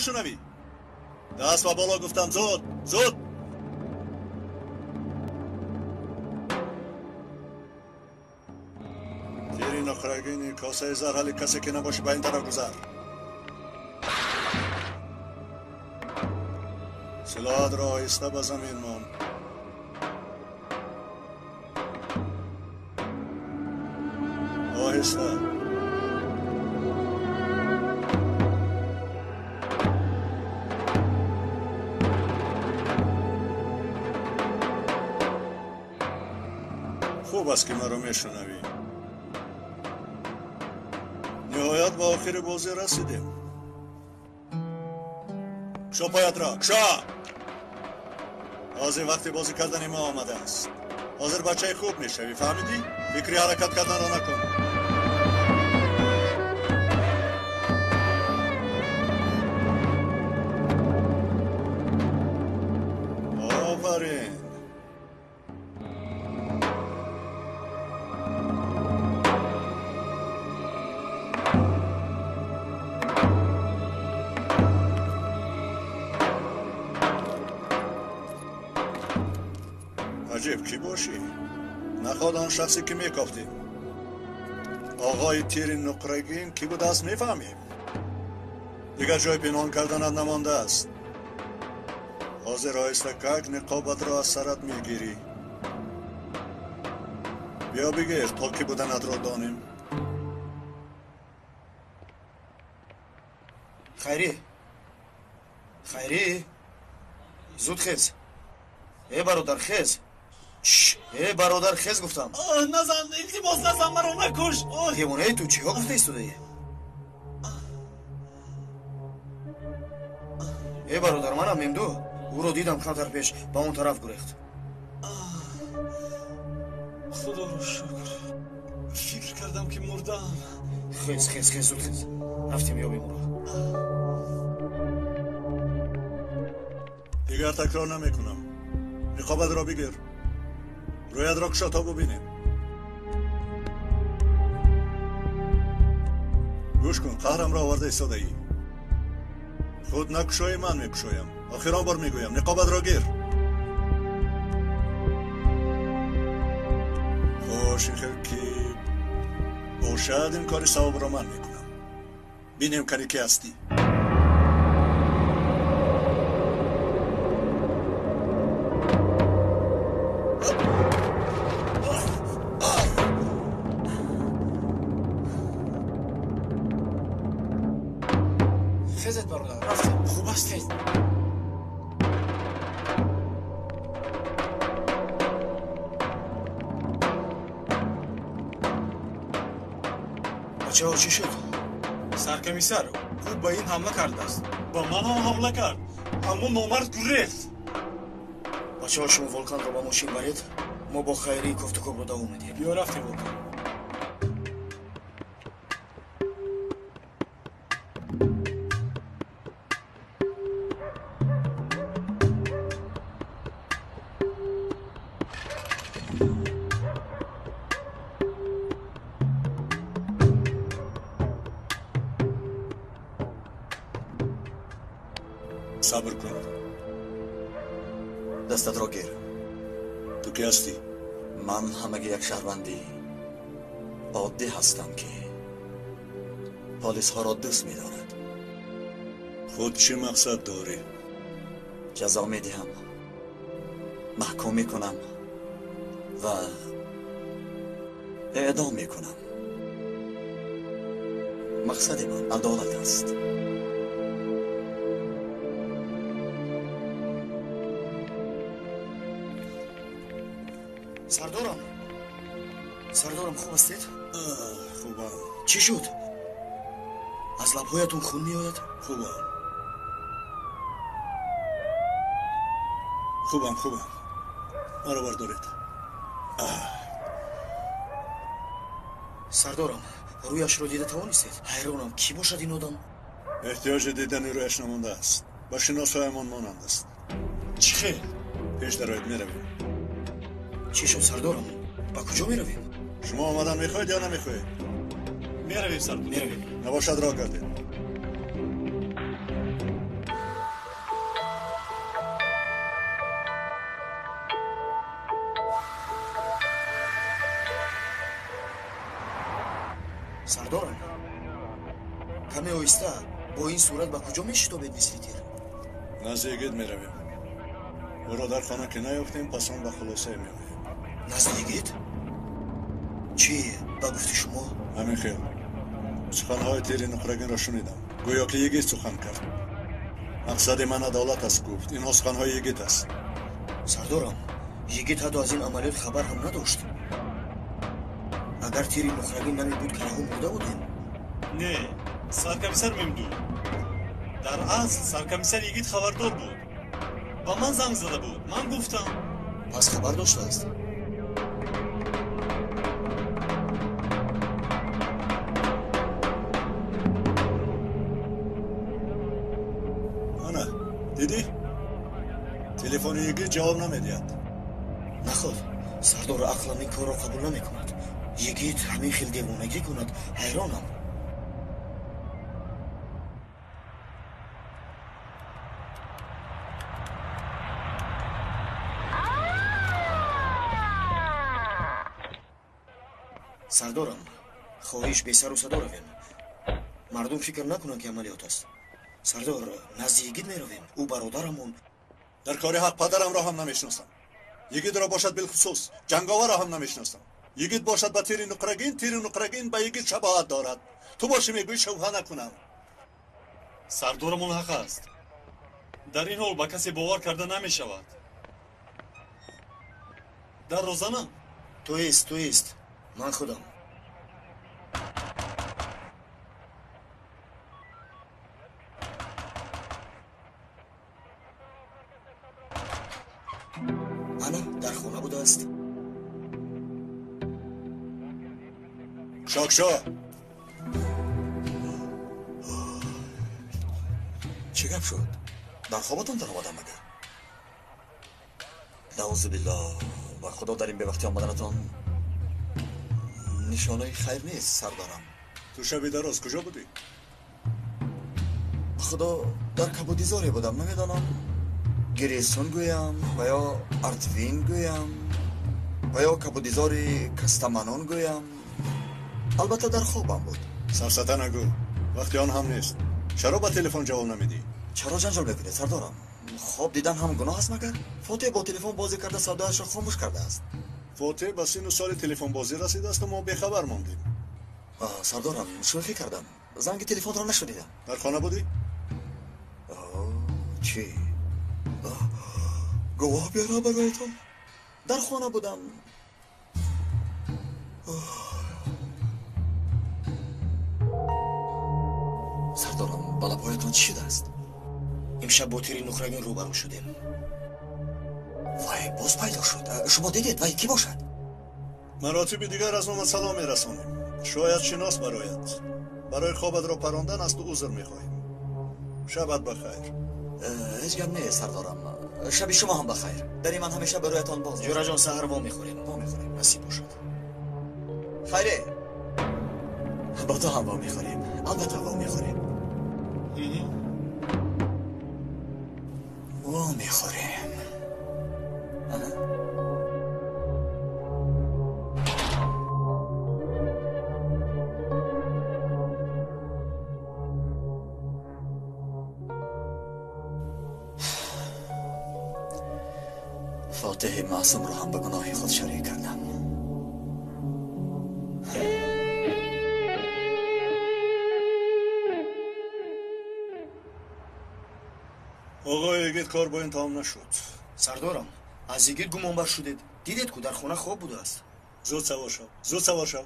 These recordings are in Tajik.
Мешунавӣ? Даст ба боло гуфтам, зуд, зуд! Тири нуқрагини косаи зар, ҳали касе ки набошӣ, ба ин тараф гузар. Силоҳатро оҳиста ба замин мон. Оҳиста. Хуб аст, ки маро мешунавӣ. Ниҳоят ба охири бозӣ расидем. Кушо поятро, кушо! Ҳозир вақти бозӣ кардани мо омадааст. Ҳозир бачаи хуб мешавӣ, фаҳмидӣ? Фикри ҳаракат карданро накун. Офарин! Аҷиб, кӣ бошӣ? Наход он шахсе ки мекофтем. Оғои тири нуқрагин кӣ будааст, мефаҳмем. Дигар ҷои пинҳон карданат намондааст. Ҳозир оҳистакак ниқобатро аз сарат мегирӣ. Биё бигир, то кӣ буданатро донем. Хайрӣ, Хайрӣ, зуд хез. Э бародар, хез. Э бародар, хез гуфтам. Назан, илтимос, назан, маро накуш. Девонаи ту, чиҳо гуфта истодаӣ? Э бародар, манам Мемду. Ӯро дидам камтар пеш ба он тараф гурехт. Худоро шукр, фикр кардам ки мурдаам. Хез, хез, хез, зуд хез. Рафтем, ёбем ӯро. Дигар такрор намекунам. Ниқобатро бигир. Рӯятро кушо то бубинем. Гӯш кун, қаҳрамро оварда истодаӣ. Худ накушоӣ, ман мекушоям. Охирон бор мегӯям, ниқобатро гир. Хош, ин хел ки бошад, ин кори савобро ман мекунам. Бинем, кани ки ҳастӣ. Хезет, бародар, рафтем. Хуб ҳастед? Бачаҳо, чӣ шуд? Саркомиссар, ӯ ба ин ҳамла кардааст. Ба ман ҳам ҳамла кард, аммо номард гурехт. Бачаҳо, шумо Волканро ба мошин баред, мо бо Хайрии кофтукобро давом медиҳем. Биё рафтем, Волкан. Сабр кун. Дастатро гир. Ту кӣ ҳастӣ? Ман ҳамагӣ як шаҳрванди оддӣ ҳастам, ки полисҳоро дӯст медорад. Худ чӣ мақсад дорӣ? Ҷазо медиҳам, маҳкум мекунам ва эъдом мекунам. Мақсади ман адолат аст. Сардорам, сардорам, хуб ҳастед? Хубам. Чӣ шуд? Аз лабҳоятон хун меояд? Хубам, хубам, хубам. Маро бардоред. Сардорам, рӯяшро дида тавонистед? Ҳайронам, кӣ бошад ин одам? Эҳтиёҷи дидани рӯяш намондааст. Ба шиносоямон монанд аст. Чӣ хел? Пеш дароед, меравем. Чӣ шуд, сардорам? Ба куҷо меравем? Шумо омадан мехоҳед ё намехоҳед? Меравем, сардор. Меравем. Набошад, роҳ гардед. Сардорам, каме оҳиста, бо ин сурат ба куҷо мешитобед мисли тир? Назди Йигит меравем. Ӯро дар хона ки наёфтем, пас он ба хулосае меоем. Назди Йигит? Чӣ ба гуфти шумо? Ҳамин хел. Суханҳои тири нуқрагинро шунидам. Гӯё ки Йигит сухан кард. Мақсади ман адолат аст, гуфт. Инҳо суханҳои Йигит аст. Сардорам, Йигит ҳатто аз ин амалиёт хабар ҳам надошт. Агар тири нуқрагин намебуд, калаҳо мурда будем. Не, саркомиссар Мемду. Дар асл саркомиссар Йигит хабардор буд. Ба ман занг зада буд. Ман гуфтам. Пас хабар доштааст? Ана, дидӣ? Телефони Йигит ҷавоб намедиҳад. Наход, сардор, ақлам ин корро қабул намекунад. Йигит ҳамин хел девонагӣ кунад, ҳайронам. Сардорам, хоҳиш бесару садо равем. Мардум фикр накунанд, ки амалиёт аст. Сардор, назди Йигит меравем. Ӯ бародарамон. Дар кори ҳақ падарамро ҳам намешиносам. Йигитро бошад билхусус, ҷанговарро ҳам намешиносам. Йигит бошад ба тири нуқрагин, тири нуқрагин ба Йигит шабоҳат дорад. Ту бошӣ мегӯӣ шубҳа накунам. Сардорамон ҳақ аст. Дар ин ҳол ба касе бовар карда намешавад. Дарро занам. Туист, туист. Ман худам. Ана дар хона будааст. Шокшо! Чӣ гап шуд? Дар хобатон даромадам магар? Наузу биллоҳ, ба худо дар ин бевақтӣ омаданатон нишонаи хайр нест, сардорам. Ту шаби дароз куҷо будӣ? Ба худо дар кабудизоре будам, намедонам Гиресун гӯям ва ё Артвин гӯям ва ё кабудизори Кастаманон гӯям. Албатта дар хобам буд. Сафсата нагӯ, вақти он ҳам нест. Чаро ба телефон ҷавоб намедиҳӣ? Чаро ҷанҷол мекунед, сардорам? Хоб дидан ҳам гуноҳ аст магар? Фотеҳ бо телефон бозӣ карда савдояшро хомӯш кардааст. Фотеҳ ба сину соли телефонбозӣ расидааст, мо бехабар мондем. Сардорам, шӯхӣ кардам. Занги телефонро нашунидам. Дар хона будӣ? Чӣ? Гувоҳ биёрам бароятон? Дар хона будам. Сардорам, ба лабҳоятон чӣ шудааст? Имшаб бо тири нуқрагин рӯбарӯ шудем. Вай боз пайдо шуд. Шумо дидед, вай кӣ бошад? Маротиби дигар аз номат салом мерасонем. Шояд шинос барояд. Барои хобатро парондан аз ту узр мехоҳем. Шабат ба хайр. Ҳеҷ гап нест, сардорам. Шаби шумо ҳам ба хайр. Дари ман ҳамеша бароятон боз. Ҷӯраҷон, саҳар во мехӯрем. Во мехӯрем. Насиб бошад. Хайре. Бо ту ҳам во мехӯрем. Албатта во мехӯрем. Во мехӯрем. Ана. Фотеҳи маъсумро ҳам ба гуноҳи худ шарик кардам. Оғои Йигит, кор бо ин тамом нашуд. Сардорам, аз Йигит гумонбар шудед. Дидед ку дар хона хоб будааст. Зуд савор шав, зуд савор шав.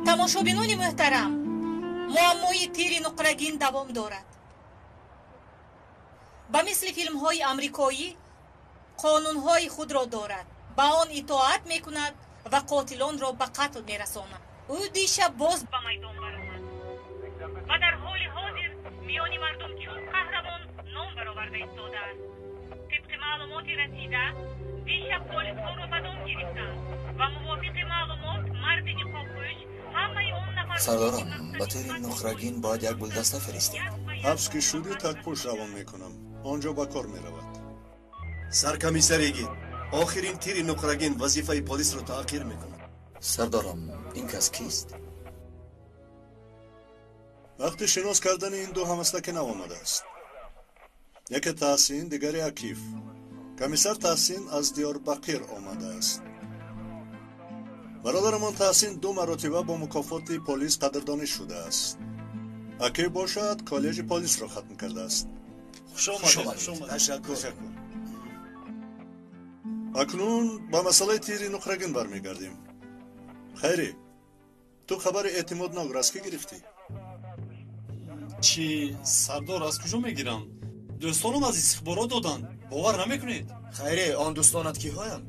Тамошобинони муҳтарам, муаммои тири нуқрагин давом дорад. Ба мисли филмҳои амрикоӣ қонунҳои худро дорад, ба он итоат мекунад ва қотилонро ба қатл мерасонад. Ӯ дишаб боз ба майдон баромад ва дар ҳоли ҳозир миёни мардум чун қаҳрамон ном бароварда истодааст. Тибқи маълумоти расида, дишаб полисҳоро ба дом гирифтанд ва мувофиқи маълумот марди ниқобпӯш ҳамаи он нафар Сардорам, ба тири нуқрагин бояд як гулдаста фиристед. Ҳабс ки шудӣ, такпӯш равон мекунам, он ҷо ба кор меравад. Саркомиссар Йигит, охирин тири нуқрагин вазифаи полисро таъхир мекунад. Сардорам, ин кас кист? Вақти шинос кардани ин ду ҳамаслаки нав омадааст. Яке Таҳсин, дигаре Акиф. Комиссар Таҳсин аз Диёрбақир омадааст. Бародарамон Таҳсин ду маротиба бо мукофоти полис қадрдонӣ шудааст. Акиф бошад, коллеҷи полисро хатм кардааст. Хуш омадед. Ташаккур. Акнун ба масъалаи тири нуқрагин бармегардем. Хайрӣ, ту хабари эътимоднокро аз кӣ гирифтӣ? Чӣ, сардор, аз куҷо мегирам? Дӯстонам аз истихборот доданд, бовар намекунед. Хайре, он дӯстонат киҳоянд?